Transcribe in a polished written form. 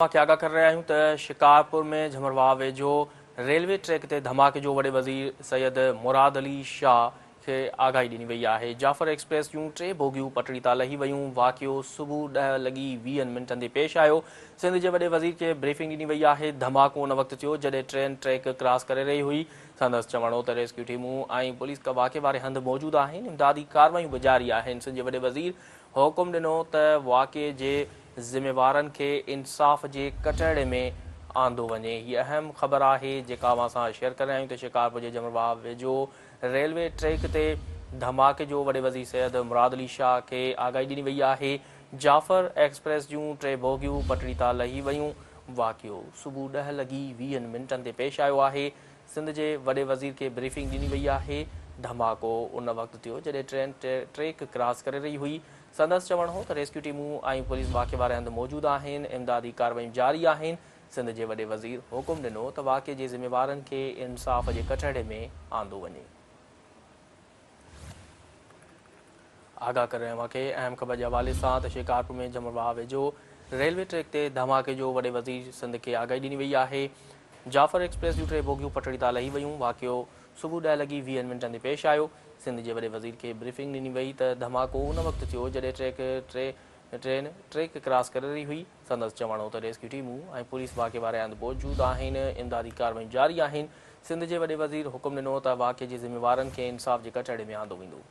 اوهان کي آگاهه ڪري رهيا آهيون ته شڪارپور ۾ جهمرواهه ويجهو ريلوي ٽريڪ تي ڌماڪي جو وڏي وزير سيد مراد علي شاهه کي آگاهي ڏني وئي آهي. جعفر ايڪسپريس جون ٽي بوگيون پٽڙي تان لهي ويون، واقعو صبح ڏهه لڳي ويهن منٽن تي پيش آيو. سنڌ جي وڏي وزير کي بريفنگ ڏني وئي آهي. ڌماڪو ان وقت ٿيو جڏهن ٽرين ٽريڪ ڪراس ڪري رهي هئي. سندس چوڻ هو ته ريسڪيو ٽيمون ۽ پوليس واقعي واري هنڌ موجود آهن، امدادي ڪارروايون به جاري آهن. سنڌ جي وڏي وزير حڪم ڏنو ته واقعي جي ذميوارن کي انصاف جي ڪٽهڙي ۾ آندو وڃي. هي اهم خبر آهي جيڪا اوهان سان شيئر ڪري رهيا آهيون ته شڪارپور جي جمرواهه ويجهو ريلوي ٽريڪ تي ڌماڪي جو وڏي وزير سيد مراد علي شاهه کي آگاهي ڏني وئي آهي. جعفر ايڪسپريس جون ٽي بوگيون پٽڙي تان لهي ويون. واقعو صبح ڏهه لڳي ويهن منٽن تي پيش آيو آهي. سنڌ جي وڏي وزير کي بريفنگ ڏني وئي آهي، ڌماڪو ان وقت ٿيو جڏهن ٽرين ٽريڪ ڪراس ڪري رهي هئي، سندس چوڻ هو ته ريسڪيو ٽيمون ۽ پوليس واقعي واري هنڌ موجود آهن، امدادي ڪارروايون جاري آهن، سنڌ جي وڏي وزير حڪم ڏنو ته واقعي جي ذميوارن کي انصاف جي ڪٽهڙي ۾ آندو وڃي. آگاهه ڪري رهيو آهيان کي اهم خبر جي حوالي سان ته شڪارپور ۾ جهمرواهه ويجهو ريلوي ٽريڪ تي ڌماڪي جو وڏي وزير سنڌ کي آگاهي ڏني وئي آهي. جعفر ايڪسپريس جون ٽي بوگيون پٽڙي تان لهي ويون، واقعو صبح ڏهه لڳي ويهن منٽن تي پيش آيو. سنڌ جي وڏي وزير کي بريفنگ ڏني وئي ته ڌماڪو ان وقت ٿيو جڏهن ٽريڪ ٽرين ٽريڪ ڪراس ڪري رهي هئي. سندس چوڻ هو ته ريسڪيو ٽيمون ۽ پوليس واقعي واري هنڌ موجود آهن، امدادي ڪارروايون جاري آهن. سنڌ جي وڏي وزير حڪم ڏنو ته واقعي جي ذميوارن کي انصاف جي ڪٽهڙي ۾ آندو ويندو.